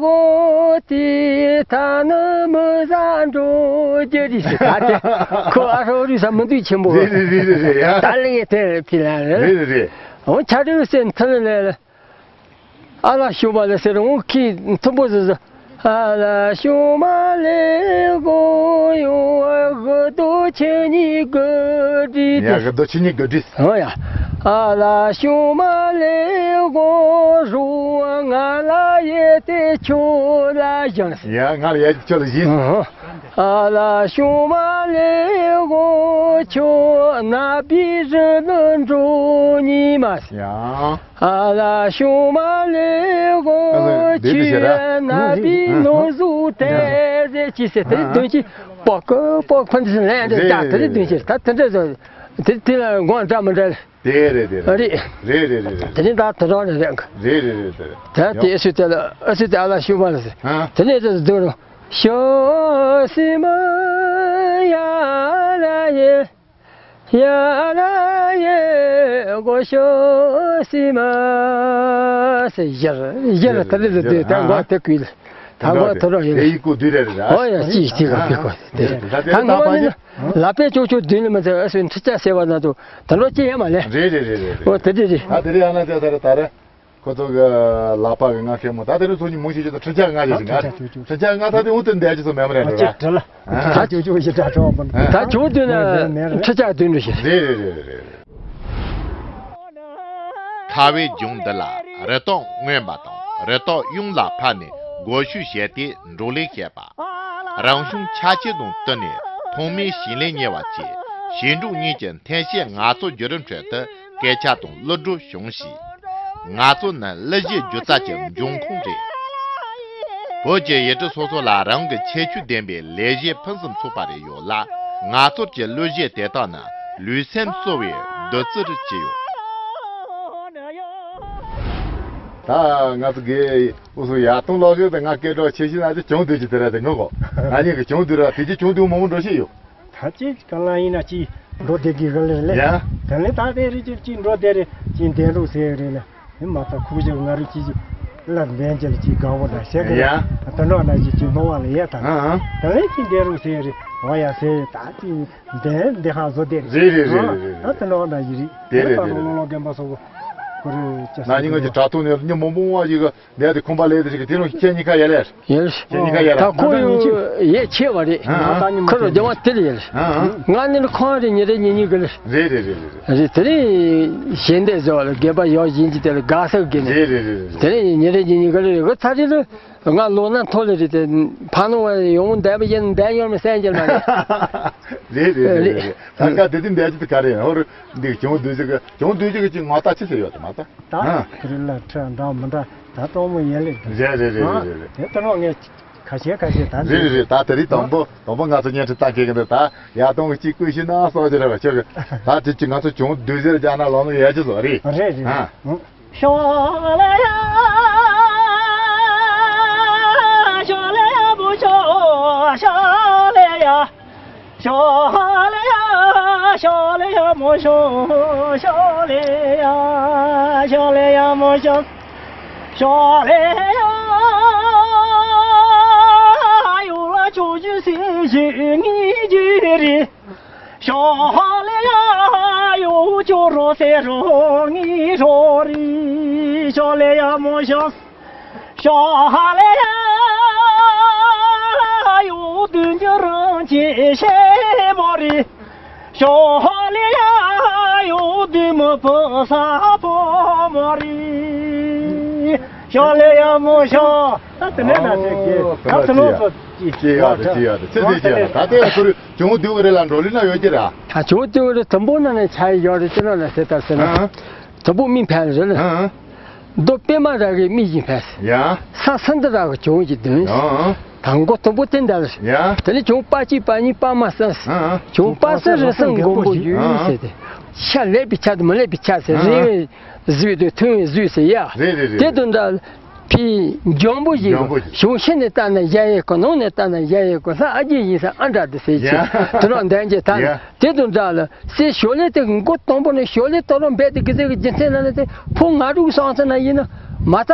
གོ་ཏི་ཐ་ནི་མི་ཟ་འགྲོ་རྒྱུ་རི་སི་ད་དེ་ཁོ་ཨ་ཧྲོ་རི་ས་མི་འདུག་ཆེན་པོ། རེད་རེད་རེད་རེད་ཡ། ད་ལེ་ངེ་དེ་ཕི་ལ་རེད། རེད་རེད་རེད། འོ་ཆ་རི་སེ་མཐུ་ལེ་ལེ། ཨ་ལ་ཤུ་མ་ལེ་ཟེར་འོང་ཁི་མཐུན་པོ་ཟེར་ཟེར། ཨ་ལ་ཤུ་མ་ལེ་གོ་ཡོ་གི་དོ་ཆི་ཉི་གི་དྲི་ཡ་དེ། གི་དོ་ཆི་ཉི་གི་དྲི། ཨོ་ཡ། ཨ་ལ་ཤུ་མ་ལེ་གོ་རུ་ང་ལ་ཡེ་དེ་ཆོ་ལ་ཞང་སི། ཡ་ང་ལ་ཡེ་དེ་ཆོ་ལ་ཞིང་། ཨ་ལ་ཤུ་མ་ལེ་གོ་ཆོ་ན་པི་རི་ལུ་འགྲོ་ཉི་མ་སི། ཡ། ཨ་ལ་ཤུ་མ་ལེ་གོ་ཨ་ལ་ཆུ་ན་པི་ནོ་ཟུ་ཏེ་ཟེ་ཅི་སེ་དེ་དོན་ཅི་པོ་ཀོ་པོ་ཕན་ཚུན་ལན་དེ་ད་དེ་དོན་ཅི་ད་དེ་འདྲ་ཟོ་དེ་དེ་ལ་དགོངས་འདྲ་མི་འདྲ་ལེ། དེ་རེད་དེ་རེད། རེད། རེད་རེད་རེད་རེད། དེ་ནི་ད་དེ་རང་རེད་རེད། རེད་རེད་རེད་རེད། ད་དེ་ཨ་སུ་དེ་ལ་ཨ་སུ་དེ་ཨ་ལ་ཤུ་མ་ལ་ཟེ། ཨ། དེ་ནས་དེ་དོན་རོ་ཤོ་སི་མ་ཡ་ལ་ཡེ། ཡ་ལ་ཡེ་གོ་ཤོ་སི་མ་སེ་ཡར་ཡར་ད་རེ་རེ་དེ་ད་ང་དེ་ཀུལ་ད་ང་ཐོ་རོ་ཡེ་རེ་ཡི་ཀུ་དུ་རེ་རེ་ཨོ་ཡ་ཅི་ཅི་ག་ཕི་ཀོ་དེ་ད་ང་ནི་ལ་པེ་ཅོ་ཅོ་དུ་ནི་མ་ཚེ་ཨ་སུ་ཁྲི་ཅ་སེ་བ་ན་དུ་ད་ལོ་ཅི་ཡ་མ་ལེ། རེ་རེ་རེ་རེ་རེ། ཨོ་དེ་རེ་རེ། ད་དེ་རེ་ཡ་ན་དེ་ད་རེ་ད་རེ། ཁོ་ཚོ་གི་ལག་པ་གི་ང་ཁེ་མོ་ད་དེ་རིང་ཚོ་གཉིས་མོ་ཞིག་ཅིག་ད་ཁྲི་ཆག་ང་ཞིག་ང་ཁྲི་ཆག་ང་ད་དེ་འུ་ཏི་འདས་ཀྱི་ཚོ་མེད་མ་རེད་རེད་བ། ད་ཅོ་ཅོ་ཞིག་ད་ཅོ་མ་ད་ཅོ་དུ་ན་ཁྲི་ཆག་དུ་འདྲ་ཞིག་རེད་རེད་རེད་རེད། ཁ་བའི་ལྗོངས་འདི་ལ་རི་དྭགས་རྔོན་པ་དང་རི་དྭགས་གཡུང་ལ་ཕར་ནས་སྒོ་ཕྱུགས་བྱས་ཏེ་འབྲོག་ལས་བྱེད་པ། རང་བྱུང་ཆར་ཆུ་དང་བསྟུན་ནས་ཐོག་མའི་ཞིང་ལས་གཉེར་བ་བཅས་ཞིང་འབྲོག་གཉིས་ཀྱི་མཐུན་བྱེད་ངལ་རྩོལ་བརྒྱུད་རིམ་ཁྲོད་དུ་སྐད་ཆ་དང་གླུ་སྒྲོག་བྱུང་ཞིང་། ངལ་རྩོལ་ནི་གླུ་གཞས་སྒྱུ་རྩལ་གྱི་འབྱུང་ཁུངས་རེད། བོད་ཀྱི་ཡུལ་གྲུ་སོ་སོ་ལ་རང་གི་ཁྱད་ཆོས་ལྡན་པའི་ལས་གཞས་ཕུན་སུམ་ཚོགས་པ་རེ་ཡོད་ལ། ངལ་རྩོལ་གྱི་གླུ་གཞས་དེ་དག་ནི་ལུས་སེམས་གསོ་བའི་བདུད་རྩི་རུ་བརྩི་ཡོད། ད་ང་ཚོ་གི་འུ་ཚོ་ཡར་ཐོན་ལོག་གི་ང་སྐད་གྲགས་ཆེ་ཤོས་ན་ཅི་གྱོང་བསྡུས་ཀྱི་དེ་ར་དེ་ངོ་གོ། ང་གཉིས་ཀྱི་གྱོང་བསྡུས་ར་དེ་ཅི་གྱོང་བསྡུས་མང་པོ་འགྲོ་ཤེས་ཡོད། ད་ཅི་གང་ལ་ཡིན་ན་ཅི་འགྲོ་བསྡད་ཀྱི་ག་ལེར་ལེ། ཡ། དེ་ལས་ད་དེ་རེ་ཅི་ཅི་འགྲོ་བསྡད་རེ་ཅི་འདན་རུ་ཟེར་རེ་ལ་ཨེ་མ་ད་ཁུག་ཅིག་ང་རུ་ཅི་ཅི་ལ་འདན་ཅི་ལ་ཅི་དགའ་བོ་ད་ཟེར་གི་ཡ། ད་ནོ་ན་ཅི་ཅི་མང་བ་ལ་ཡ་ད། ཨ་ཨ། དེ་ལས་ཅི་འདན་རུ་ཟེར་རེ་འོ་ཡ་ཟེར་ད་ཅི་འདན་འདི་ཧ་བཟོ་བསྡད་རེ། རེད་རེད་རེད་རེད། ད་དེ་ནོ་ན་ཡི་རེད། དེ་རེད་དེ་རེད། ད་ལོ་ལོ་རྒན་པ་སོགས་ཁོ་རེ་ཅི་ན་ཉིན་ང་ཅི་དྲ་ཐོག་ནས་ཉི་མ་མང་བ་ཅིག་གི་འདས་དེ་ཁོམ་པ་ལས་དེ་ཞིག་དེ་རུ་ཁྱེད་གཉིས་ཀ་ཡ་ལེར། ཡེ། ཁྱེད་གཉིས་ཀ་ཡ་ལེར། ད་ཁོ་ཡོད་ཡེ་ཆེ་བ་རེད། ཨ་ཨ། ཁོ་རུ་རྒྱ་བ་དེ་ལ་ཡེ་ལེར། ཨ་ཨ། ང་ནི་ཁོང་རེ་ཉི་རེ་ཉི་གཉིས་གི་ལེར། རེད་རེད་རེད་རེད། རེད་དེ་རིང་གཞན་དེ་བཟོ་བ་ལ་དགེ་བ་ཡོད་བཞིན་གྱི་དེ་ལ་དགའ་ས་གི་ནི། རེད་རེད་རེད་རེད། དེ་རིང་ཉི་རེ་ཉི་གཉིས་གི་ལེར་གི་ཚ་རེད་ལེ། ང་ལོ་ན་མཐོ་ལེ་རེད་དེ་ཕ་ནོ་བ་ཡོང་འདས་པ་ཡིན་འདས་ཡོང་མི་སེམས་ཀྱི་མ་རེད། རེད་རེད་རེད་རེད། ད་ཀ་དེ་དེ་འདས་ཀྱི་དེ་ག་རེད་ཧོར་འདི་གྱོང་བསྡུས་ཀྱི་གྱོང་བསྡུས་ཀྱི་ཅི་ངོ་ལྟ་ཅི་ཟེར་ཡོད་དེ་མ་ད། ད་ཨ། ཁི་རི་ལ་ཁྲ་འདྲ་མི་འདྲ་ད་གཏོང་མོ་ཡན་ལེ། རེད་རེད་རེད་རེད་རེད། དེ་ལྟ་ནོ་ངས་ཁ་ཤས་ཁ་ཤས་ད། རེད་རེད་རེད། ད་དེ་རིང་དང་པོ་དང་པོ་ང་ཚོ་བརྙན་འཕྲིན་ལྟ་མཁན་གི་འདུག་ད་ཡར་གཏོང་གི་གཅིག་བསྐུལ་ཞུས་ན་སོགས་ཀྱི་རེད་བ་ཁྱོད་ཀྱི་ད་དེ་གཅིག་ང་ཚོ་གྱོང་བསྡུས་ཟེར་རྒྱག་ན་ལོ་ནོ་ཡལ་གྱི་བཟོ་རེད། རེད་རེད། ཨ། ཤོ་ལེ་ཡ། ཤོ་ལེ་ཡ་བུ་ཤོ། ཤོ་ལེ་ཡ། ཤོ་ལེ་ཡ། ཤོག་ལེ་ཡ་མོ་ཤོག་ཤོག་ལེ་ཡ། ཤོག་ལེ་ཡ་མོ་ཤོག་ཤོག་ལེ་ཡ། ཡོ་ལ་ཆོག་ཞུ་སེ་ཞུ་ངེས་ཀྱི་རེད། ཤོག་ལེ་ཡ། ཡོ་ཆོག་རོ་སེ་རོ་ངེས་རོ་རེད། ཤོག་ལེ་ཡ་མོ་ཤོག་ཤོག་ལེ་ཡ། ཡོ་དུ་ཉི་རང་ཅི་ཤེས་མོ་རེད། ཤོག་ལེ་ཡ། ཡོ་དུ་མི་ཕོ་ས་ཕོ་མོ་རེད། ཤོག་ལེ་ཡ་མོ་ཤོག་ད་དེ་ནས་ན་ཚེ་གེ་ད་ཚེ་ལོ་ཚོ་ཅི་ཅི་ཡ་དེ་ཅི་ཡ་དེ་ཚེ་ཚེ་ཅི་ཡ་ད་དེ་ཡ་ཚོ་རུ་ཇོང་དུ་རེ་ལ་འགྲོ་ལི་ན་ཡོད་ཀྱི་ར། ད་ཇོང་དུ་རེ་དུམ་བུ་ན་ནས་ཆ་ཡི་ཡོད་རེད་ཅི་ན་ན་ཚེ་ད་ཚེ་ན། དུམ་བུ་མི་ཕན་རེད་ལ། རྡོ་པད་མ་ར་གི་མི་ཡིན་ཕན། ཡ། ས་སུ་འདི་ར་གི་ཇོང་གི་དོན། ཡ། དང་མགོ་དུམ་བུ་དེ་འདྲ་ལ། ཡ། དེ་ནི་ཇོང་པ་གཅིག་པ་གཉིས་པ་མ་ས། ཡ། ཇོང་པ་སུ་རི་སང་མགོན་པོ་ཡུལ་ཟེར་ཏེ། ཤ་ལེགས་པའི་ཆ་དང་མི་ལེགས་པའི་ཆ་ཟེར་རེ་བའི་བཟི་བའི་དོན་མཐུན་བའི་བཟོས་ཟེར་ཡ། རེད་རེད་རེད། དེ་དོན་འདྲ་ལ། ཕི་འཇོང་པོ་ཡིན། འཇོང་པོ་ཡིན། ཞུང་ཤེས་ནས་ལྟ་ན་ཡ་ཡེ་གོ་ནང་ནས་ལྟ་ན་ཡ་ཡེ་གོ་ལྷ་ཨ་རྒྱས་ཡིན་ས་ཨ་འདྲ་འདི་ཟེར་གྱི། ཡ། དུ་རང་ལྡན་གྱི་ད་ཡ། དེ་དུ་འདྲ་ལ་སེ་ཞོ་ལེ་དེ་མགོ་དང་པོ་ནས་ཞོ་ལེ་དོ་རོ་འབད་དེ་གི་ཟེ་གི་རྒྱུ་མཚན་ལ་ནི་དེ་ཕོ་ང་དྲུག་སོང་ཚེ་ན་ཡིན་ན་མ་ད་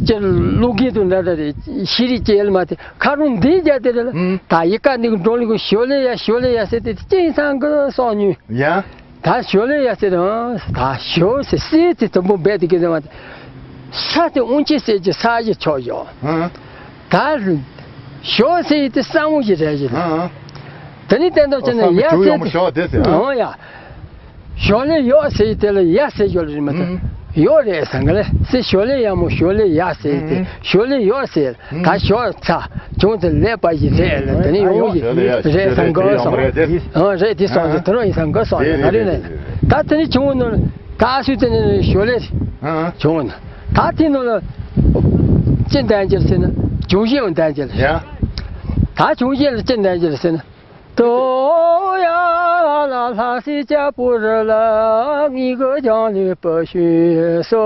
ཀྱི་ལུག་གི་དུ་འདྲ་འདྲ་རེད་ཤི་རི་ཀྱེལ་མ་དེ་ཁ་རུང་འདི་རྒྱ་དེ་རེད་ལ། ད་ཡི་ཀ་ནི་གི་འགྲོ་ལི་གི་ཞོ་ལེ་ཡ་ཞོ་ལེ་ཡ་ཟེར་དེ་ཅི་ཡིན་སང་གི་སོང་ཉུས། ཡ། ད་ཞོ་ལེ་ཡ་ཟེར་རང་ད་ཞོ་ཟེར་སེ་དེ་དུམ་བུ་འབད་དེ་གི་ཟེ་མ་དེ། ས་དེ་དབུང་ཆེ་ཟེར་གྱི་ས་གཞི་ཆོག་ཡོད། ཧང་། ད་ཞོ་ཟེར་དེ་ས་དབུང་གི་རེད་ཞིག་ཧང་། དེ་ནི་བསྟན་ཏོ་ཅན་ཡ་ཟེར་དེ་ཞོ་ཡ། ཞོ་ལེ་ཡོག་ཟེར་དེ་ལ་ཡ་ཟེར་ཡོད་རེད་མ་ད། ཡོག་རེད་ཟེར་ག་ལེ་སེ་ཞོ་ལེ་ཡ་མོ་ཞོ་ལེ་ཡ་ཟེར་དེ་ཞོ་ལེ་ཡོག་ཟེར། ད་ཞོ་ཚ་ཅུང་ཙམ་ལེགས་པ་ཞིག་རེད་ལ་དེ་ནི་ཡོང་ཞིག་རེད་ཟེར་ག་སོང་། རེད་དེ་སོང་ཟེར་དེ་རང་ཡིན་ས་ག་སོང་ཡོད་ན་རེད་ནས། ད་དེ་ནི་ཆུང་ངུ་ནོར་ད་སུས་དེ་ནི་ཞོ་ལེ་ཆུང་ངུ་ནོར་ད་དེ་ནོར་ལ་ཅི་འདན་གྱིར་ཟེར་ན་ཅུང་ཞིག་ཡང་འདན་གྱིར་ཡ། ད་ཅུང་ཞིག་ལ་ཅི་འདན་གྱིར་ཟེར་ན། ཏོ་ཡ་ལ་ལྷ་སྲས་ལྕགས་ཕུར་ལ་ངེད་གི་ལྗང་ལུས་པ་ཞུས་སོ་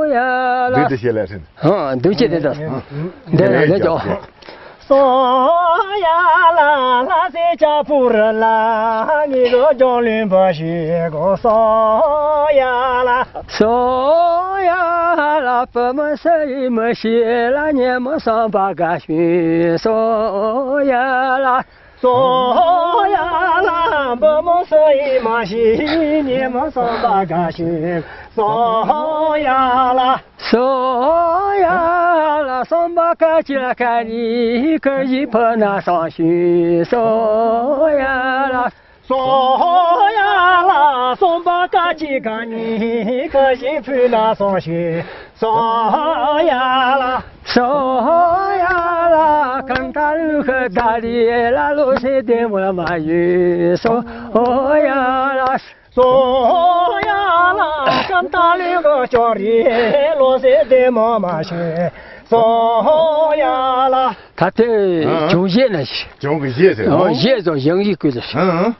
ཡ་ལ། འདུས་དེ་ཤེས་ལ་ཟིན། ཧང་འདུས་ཅེས་དེ་འདྲ། འདི་ལ་ལས་ཀྱོག་སོ་ཡ་ལ་ལྷ་སྲས་ལྕགས་ཕུར་ལ་ངེད་གི་ལྗང་ལུས་པ་ཞུས་གོ་སོ་ཡ་ལ། སོ་ཡ་ལ་བུ་མོ་སུ་ཡིས་མི་ཤེས་ལ་ཉེ་མོ་བསམ་པ་དགའ་ཞུས་སོ་ཡ་ལ། སོ་ཡ་ལ་བུ་མོ་སུ་ཡིས་མ་ཤེས་ཉེ་མོ་བསམ་པ་དགའ་ཞིག་སོ་ཡ་ལ། སོ་ཡ་ལ་བསམ་པ་དགའ་ཅི་ལ་དགའ་ནི་ཁ་ཡི་ཕ་ན་སང་ཞིག་སོ་ཡ་ལ། སོ་ཡ་ལ་བསམ་པ་དགའ་ཅི་དགའ་ནི་ཁ་ཡི་ཕུ་ན་སང་ཞིག་སོ་ཡ་ལ། སོ་ཡ་ལ་ཀམ་ཏ་ལུ་ཁ་ད་རི་ལ་ལོ་སེ་དེ་མོ་ལ་མ་ཡུ་སོ་ཡ་ལ། སོ་ཡ་ལ་ཀམ་ཏ་ལུ་ཁ་ཅོ་རི་ལོ་སེ་དེ་མོ་མ་ཤེས་སོ་ཡ་ལ། ད་དེ་ཨ། ཅུང་ཞེ་ན་ཞིག་ཅུང་གི་ཞེ་ཟེར། ཨོ་ཞེ་ཟོ་ཡང་ཡིག་ཀུ་ཟེར། ཨ་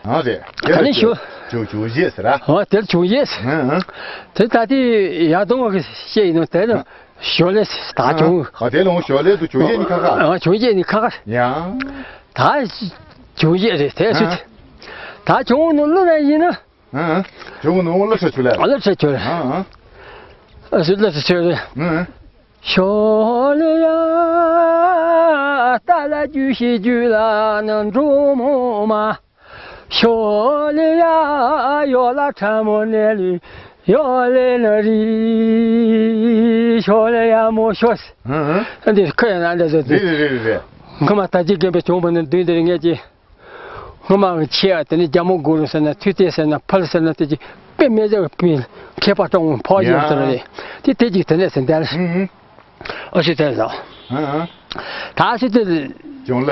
ཨ་རེད། ད་ནི་ཞུ། ཅུང་ཅུང་ཞེ་ཟེར་ར། ཨོ་དེར་ཅུང་ཞེ་ཟེར། ཨ་ཨ། དེ་ད་དེ་ཡ་དོང་བ་གི་ཞེ་ཡིན་ནོ་དེ་ནི། ཞོ་ལེ་ད་བྱུང་། ཨ་དེ་ལོང་ཞོ་ལེ་དུ་བྱུང་ཡེ་ནི་ཁ་ཁ། ཨ་བྱུང་ཡེ་ནི་ཁ་ཁ། ཡ། ད་བྱུང་ཡེ་རེད་དེ་སུ། ཨ། ད་བྱུང་ནོ་ལུ་ར་ཡིན་ན། ཨ་ཨ། བྱུང་ནོ་ལུ་ཁྲ་ཆུ་ལེ། ཨ་ལུ་ཁྲ་ཆུ་ལེ། ཨ་ཨ། ཨ་སུ་ལུ་ཁྲ་ཆུ་ལེ། ཨ་ཨ། ཞོ་ལེ་ཡ། ད་ལ་རྒྱུ་ཤི་རྒྱུ་ལ་ནི་འགྲོ་མོ་མ། ཞོ་ལེ་ཡ་ཡོ་ལ་ཁྲ་མོ་ནེ་ལི་ཡོ་ལེ་ན་རི་ཞོ་ལེ་ཡ་མོ་ཞོ་སི། ཨ་ཨ། འདི་ཁོ་ཡ་ན་འདྲ་ཟེར་ཏེ། རེད་རེད་རེད་རེད། ངོ་མ་ད་ཅི་རྒན་པའི་གྱོང་པོ་ནི་མདུན་འདིར་ངས་ཀྱི། ངོ་མ་ཆེ་ཡ་དེ་ནི་རྒྱ་མོ་གུ་རུ་ཟེར་ན་མཐུ་སྟེ་ཟེར་ན་ཕལ་ཟེར་ན་དེ་ཀྱི་དཔེ་མེད་ཟེར་བའི་མཁས་པ་སྤྲང་བོ་ཕོ་ཡོད་ཟེར་རེད། དེ་དེ་ཅིག་དེ་ནས་ཟེར་འདས། ཨ་ཤི་དེ་ཟོ། ཨ་ཨ། ད་ཤི་དེ། ཅུང་ལ།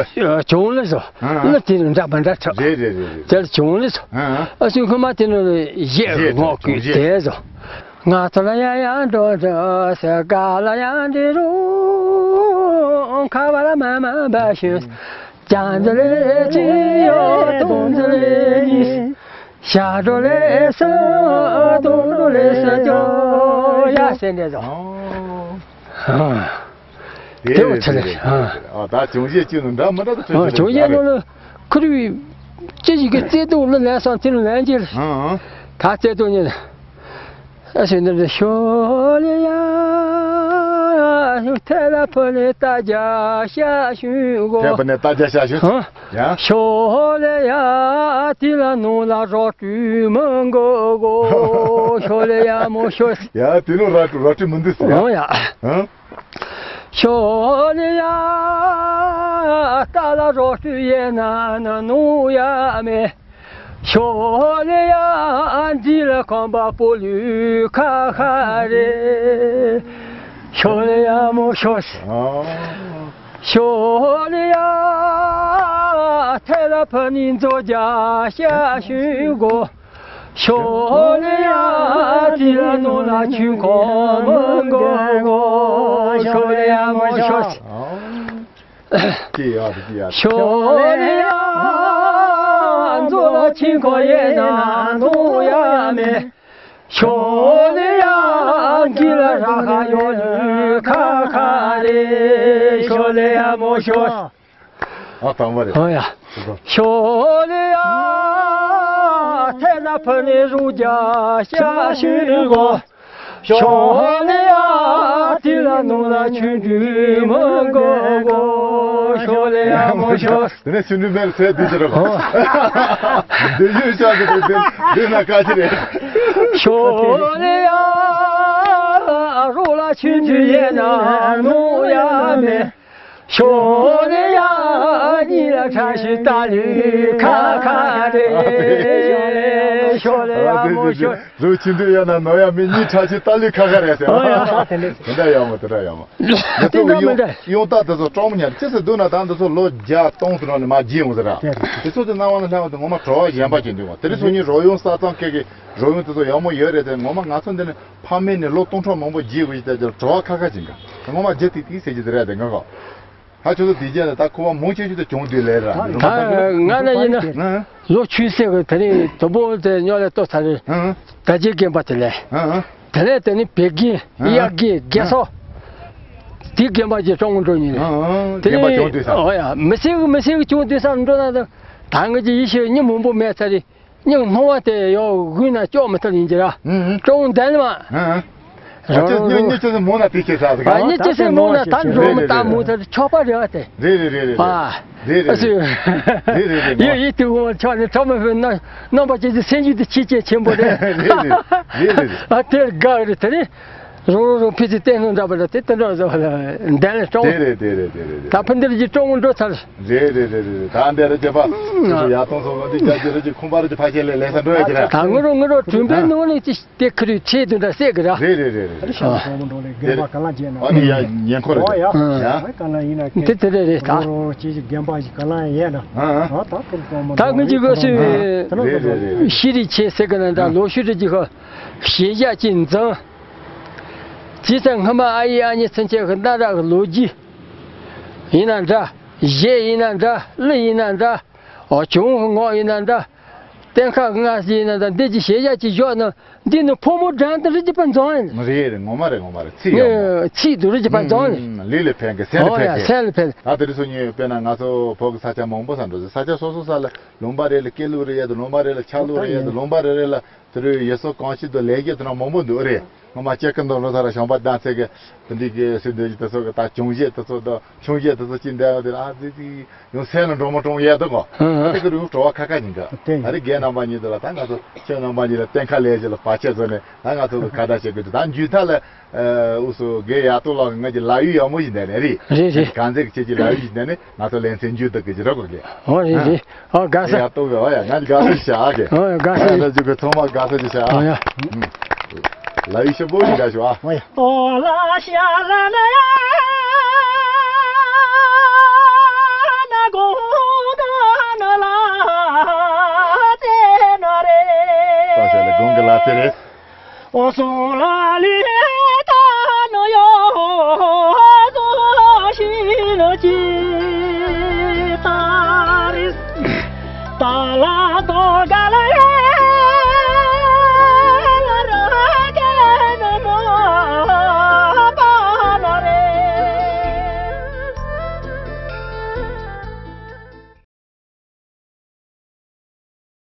ཅུང་ལ་ཟོ། ཨ་ཨ། ལ་དེ་འདྲ་མ་འདྲ་ཆོག་རེད་རེད་རེད་རེད། དེར་ཅུང་ལ་ཟོ། ཨ་ཨ། ཨ་ཤི་ཁོ་མ་དེ་ནོ་ཡེ་ངོ་ཀུ་དེ་ཟོ། ང་ཚོ་ལ་ཡ་ཡ་འགྲོ་འགྲོ་ཟེར་ག་ལ་ཡ་འདི་རུ་ཁ་བ་ལ་མ་མ་འབའ་ཤི། ཅང་འདི་ལེ་ཅི་ཡོ་དུང་འདི་ལེ་ཉི། ཤ་འགྲོ་ལེ་སི་དུང་འགྲོ་ལེ་སི་ཅོ་ཡ་ཟེར་འདི་ཟོ། ཨོ། ཨ། དེ་བ་ཆ་ལེ། ཨ། ཨ་ད་བྱུང་བྱེད་གཅིག་ནི་འདྲ་མི་འདྲ་དུ་ཨ་བྱུང་བྱེད་ནོ་ལ་ཁུ་རུ་ ཅི་ཞིག་གི་བརྩེ་དུང་ལ་ལན་སང་ཚིར་ལན་གྱིས། ཨང་ཨང་། ད་བརྩེ་དུང་ཉིད། ཨ་ཞེ་འདི་འདྲ་ཤོ་ལེ་ཡ། ཐེ་ལ་ཕུ་ནེ་ཏ་རྒྱ་ཤ་ཤུན་གོ། ཐེ་ཕུ་ནེ་ཏ་རྒྱ་ཤ་ཤུན། ཧ། ཡ། ཤོ་ལེ་ཡ། དེ་ལ་ནོ་ལ་རོ་ཀྲུ་མི་གོ་གོ། ཤོ་ལེ་ཡ་མོ་ཤོ། ཡ་དེ་ནོ་ར་ཀྲུ་ར་ཀྲུ་མི་འདུག་ཟེར། ཨང་ཡ། ཧ། ཤོ་ལེ་ཡ། ཏ་ལ་རོ་ཀྲུ་ཡེ་ན་ན་ནོ་ཡ་མེ། ཤོ་ལེ་ཡ། འདི་ལ་ཁོམ་པ་པོ་ལུ་ཁ་ཁ་རེ། ཤོ་ལེ་ཡ་མོ་ཤོ་སི། ཨ། ཤོ་ལེ་ཡ། ཐེ་ལ་ཕ་ནི་མཛོ་རྒྱ་ཤ་ཤུ་གོ། ཤོ་ལེ་ཡ། འདི་ལ་ནོ་ལ་ཆུན་ཁོ་མོ་གོ་གོ། ཤོ་ལེ་ཡ་མོ་ཤོ་སི། ཨ། ཀྱེ་ཡ་དེ་ཀྱེ་ཡ། ཤོ་ལེ་ཡ། མཛོ་ལ་ཆིན་ཁོ་ཡེ་ན་ནོ་ཡ་མེ། ཤོ་ལེ་ཡ། གི་ལ་ར་ཁ་ཡོ་ལུ་ཁ་ཁ་རེ། ཤོ་ལེ་ཡ་མོ་ཤོ། ཨ་དང་བ་རེ། ཨ་ཡ། ཤོ་ལེ་ཡ། ཐེ་ན་ཕ་ནེ་རུ་རྒྱ་ཤ་ཤུ་གོ། ཤོ་ལེ་ཡ། དེ་ལ་ནོ་ལ་ཆུན་དུ་མི་གོ་གོ། ཤོ་ལེ་ཡ་མོ་ཤོ། དེ་ནས་ཆུན་དུ་མེར་ཚེ་དུས་ཀྱི་རོ། ཨོ། དེ་ཡོད་ཤག་གི་དེ་དེ་ན་ཀ་ཅི་རེད། ཤོ་ལེ་ཡ། རོ་ལ་ཆུན་དུ་ཡེ་ན་ནོ་ཡ་མེ། ཤོ་ལེ་ཡ། ཉི་ལ་ཁྲ་ཤི་ཏ་ལི་ཁ་ཁ་རེ། ཤོ་ལེ་ཡ་མོ་ཤོ། རུ་ཆིན་དུ་ཡ་ན་ནོ་ཡ་མི་གཉིས་ཁྲ་ཆི་ཏ་ལི་ཁ་ཁ་རེད་ཟེར། ཨོ་ཡ་ས་དེ་འདྲ་ཟེར། དེ་འདྲ་ཡ་མོ་དེ་འདྲ་ཡ་མོ། དེ་ཚོ་དེ་འདྲ་མི་ཡོང་འདྲ། ཡོང་ད་དེ་ཚོ་གྲོང་མོ་ཉར་ཅི་ཟེར་འདུག་ན་ད་འདི་ཚོ་ལོ་བརྒྱ་སྟོང་ཟེར་ནོ་ནི་མ་བརྗེད་ཡོང་ཟེར་ར། དེ་ཚོ་དེ་སྣང་བ་ན་ལྷན་བ་དེ་ངོ་མ་བྲོ་བ་གཞན་པ་ཅན་འདུག་བ། དེ་རིང་སང་ཉིན་རོ་ཡོང་ས་ཚང་ཁེ་གི་རོ་ཡོང་དེ་ཚོ་ཡག་མོ་ཡོད་རེད་དེ། ངོ་མ་ང་ཚོ་འདི་ནི་ཕ་མེས་ནས་ལོ་སྟོང་ཕྲག་མང་པོ་བརྗེད་དགོས་ཀྱི་དེ་བྲོ་བ་ཁ་ཁ་ཅན་ག་ངོ་མ་བརྗེད་ཐིག་ཐིག་ཟེར་གྱི་དེ་རེད་དེ་ང་གོ། ད་ཁྱོད་ཚོ་དེ་རྗེས་ལ་ད་ཁོ་བ་མང་ཆེ་ཤོས་དེ་གྱོང་དེ་ལས་ར། ད་ང་ན་ཡིན་ན། ཨང་། ལོ་ཆུན་སེ་གི་དེ་རིང་དུ་བོ་དེ་ཉོ་ལས་ལྟོ་ཚ་རེད། ཨང་། ད་རྗེས་རྒན་པ་དེ་ལས། ཨང་ཨང་། དེ་ལས་དེ་ནི་བེ་རྒན། ཨང་། གཡག་རྒན། རྒན་སོ། དེ་རྒན་པ་ཅིག་གྲོང་འགྲོ་ཉིན་རེད། ཨང་ཨང་། དེ་རྒན་པ་ནི་གྱོང་དེ་ས། ཨོ་ཡ། མི་སེ་གི་མི་སེ་གི་གྱོང་དེ་ས་འགྲོ་ན་ད་ད་ངི་ཅི་ཡི་ཤེས་ཉི་མང་པོ་མེད་ཚ་རེད། སྙིང་རྨོངས་པ་དེ་ཡོད་དགོས་ན་སྐྱོ་མི་ཐུབ་ཡིན་གྱི་ར། ཨང་ཨང་། ཀྲོང་ལྡན་མ། ཨང་ཨང་། རང་རང་སྙིང་སྙིང་ཅི་སེ་མོ་ན་དེ་ཁྱེད་ས་ཟིག་ཨ་སྙིང་ཅི་སེ་མོ་ན་ད་འགྲོ་མི་ད་མོ་ད་ཆོག་པ་རེད་བ་དེ། རེད་རེད་རེད་རེད། ཨ། རེད་རེད་ཨ་སུ། རེད་རེད་རེད་མ། ཡོད་ཡིད་དུ་འོང་ཆོག་ནི་ཆོག་མི་ཕོད་ན་རྣམ་པ་ཅི་ཅི་སེམས་རྒྱུད་དུ་ཆེ་ཆེ་ཆེན་པོ་རེད། རེད་རེད་རེད་རེད། ཨ་དེར་དགའ་རེད་དེ་ནི། རང་རང་རང་ཕི་ཚི་བསྟན་སྣང་འདྲ་པ་ལ་དེ་དེ་འདྲ་བཟོ་བ་ལ་འདན་ལ་ཀྲོང་། དེ་རེད་དེ་རེད་དེ་རེད་དེ་རེད། ད་ཕི་འདིར་གྱི་ཀྲོང་འགྲོ་ཚར། རེད་རེད་རེད་རེད། ད་འདི་རེད་ཅེ་པ། དེ་ཚོ་ཡ་ཏོང་སོ་ལོ་འདི་རྒྱ་ཇེ་རེད་ཀྱི་ཁུམ་པ་རེད་ཀྱི་ཕ་ཁྱེད་ལས་ལས་ས་འགྲོ་ཡ་ཀྱི་ར། ད་ངུ་རོ་ངུ་རོ་གྲུམ་པའི་ནང་ནས་ཅི་དེ་ཁུ་རུ་ཆེ་དུ་འདྲ་སེ་གི་ར། རེད་རེད་རེད་རེད། ཤ་ཤ་བོ་མོ་འགྲོ་ལས་རྒན་པ་ག་ལ་རྒྱས་ན། ཨ་ནི་ཡ་ཉེན་ཁོ་རེད་ཀྱི། ཨོ་ཡ། ཡ། ག་ལ་ཡིན་ན་དེ་དེ་རེད་རེད་ད། རོ་རོ་ཅི་ཞིག་རྒན་པ་ཞིག་ག་ལ་ཡིན་ན། ཨ་ཨ། ད་ད་ཁུམ་པ་མོ་ད་ངུ་ཅི་གོ་སུ། རེད་རེད་རེད། ཤི་རི་ཆེ་སེ་གི་ན་ད་ལོ་ཤུ་རི་ཅི་ཁོ། ཤེས་བྱ་ཅི་འཛིན། དེ་ཚེ་སྔ་མ་ཨ་ཡེ་ཨ་མྱེས་ཚུན་ཆད་ཀྱི་གནའ་རབས་ཀྱི་ལོ་རྒྱུས་ཡིན་ན་འདྲ། གཞས་ཡིན་ན་འདྲ། གླུ་ཡིན་ན་འདྲ། འོ་གྱོང་ངོགས་ཡིན་ན་འདྲ། གཏན་ཁ་སྔ་ཡིན་ན་འདྲ། འདི་ཀྱི་གཞས་བཞག་ཅིག་བཞག་ན་འདི་ནི་ཕོ་མོ་འགྲན་དུ་རི་རྒྱུད་པ་འཛོམས་ཡིན། རེད་རེད། ངོ་མ་རེད་ངོ་མ་རེད། ཚིག་ཡག་མོ། ཚིག་དུ་རི་རྒྱུད་པ་འཛོམས་ཡིན། ལུས་ལ་ཕན་གི་སེམས་ལ་ཕན་གི། སེམས་ལ་ཕན། ད་དེ་རིང་སང་ཉིན་དཔེར་ན་ང་ཚོ་བོད་ཀྱི་ས་ཆ་མང་པོ་ས་འགྲོ་ཟེར། ས་ཆ་སོ་སོ་ས་ལ་ལུང་པ་རེ་ལ་སྐྱིད་ལུག་རེ་ཡོད་དུ། ལུང་པ་རེ་ལ་ཆགས་ལུག་རེ་ཡོད་དུ། ལུང་པ་རེ་རེ་ལ། དེ་རུ་ཡུལ་སྲོལ་གོམས་གཤིས་དང་ལས་ཀ་དེ་འདྲ་མང་པོ་འདུག་རེད། ངོ་མ་སྐྱེ་ཁམས་དང་ལོ་ཐ་ར་ཞང་པ་བདག་ཚད་ཀྱི་དེ་འདྲའི་གི་སྲིད་འདོད་ཀྱི་དེ་ཚོ་གི་ད་གྱོང་གཞས་དེ་ཚོ་དང་ཆུང་གཞས་དེ་ཚོ་ཅིག་འདྲ་བ་དེ་ལ་ཨ་ཙི་ཙི་ཡང་སེམས་ལ་འགྲོ་མ་འགྲོ་ཡས་འདུག་གོ། ཨ་དེ་གི་རུ་བྲོ་བ་ཁ་ཁ་ཡིན་ག། ད་རེས་རྒན་རྣམ་པ་གཉིས་དེ་ལ་ད་ང་ཚོ་ཁྱེད་རྣམ་པ་གཉིས་ལ་གཏན་ཁ་ལས་བྱེད་ལ་བར་ཆད་བཟོ་ནས་ད་ང་ཚོ་གི་ཁ་བརྡ་བྱེད་དགོས་འདུག་ད་མཇུག་མཐའ་ལ། ཨ་འུ་ཚོ་རྒན་ཡག་ཏོ་ལགས་ཀྱི་ང་གི་ལག་གཡུག་ཡག་མོ་ཞིག་འདེབས་ནས་རེད། རེད་རེད། གང་ཚེ་གི་ཁྱེད་ཀྱི་ལག་གཡུག་ཞིག་འདེབས་ནས་ང་ཚོ་ལེ་ཚན་མཇུག་བསྡུ་གི་ཅི་རོགས་གོ་གི། ཨོ་རེད་རེད། ཨོ་དགའ་ས། ཡག་ཏོ་གི། ཨོ་ཡ་ང་དགའ་ས་ཞིག་བྱ་གི། ཨོ་ཡ་དགའ་ས། ཨ་ད་ཅིག་གི་ཐོག་མ་དགའ་ས་ཞིག་བྱ། ཨོ་ཡ། ལག་གཡུག་ཞིག་པོ་ཞིག་འདེབས་ཞུ་ཨ། ཨོ་ཡ། ཨོ་ལ་ཤ་ལ་ན་ཡ་ན་གོ་ག་ན་ལ་ཏེ་ན་རེ། ད་ཤ་ལ་གོང་གི་ལ་ཏེ་རེད། ཨོ་སོ་ལ་ལི་ཏ་ནོ་ཡོ་ཟོ་ཤི་ནོ་ཅི་ཏ་རི། ཏ་ལ་ཏོ་ག་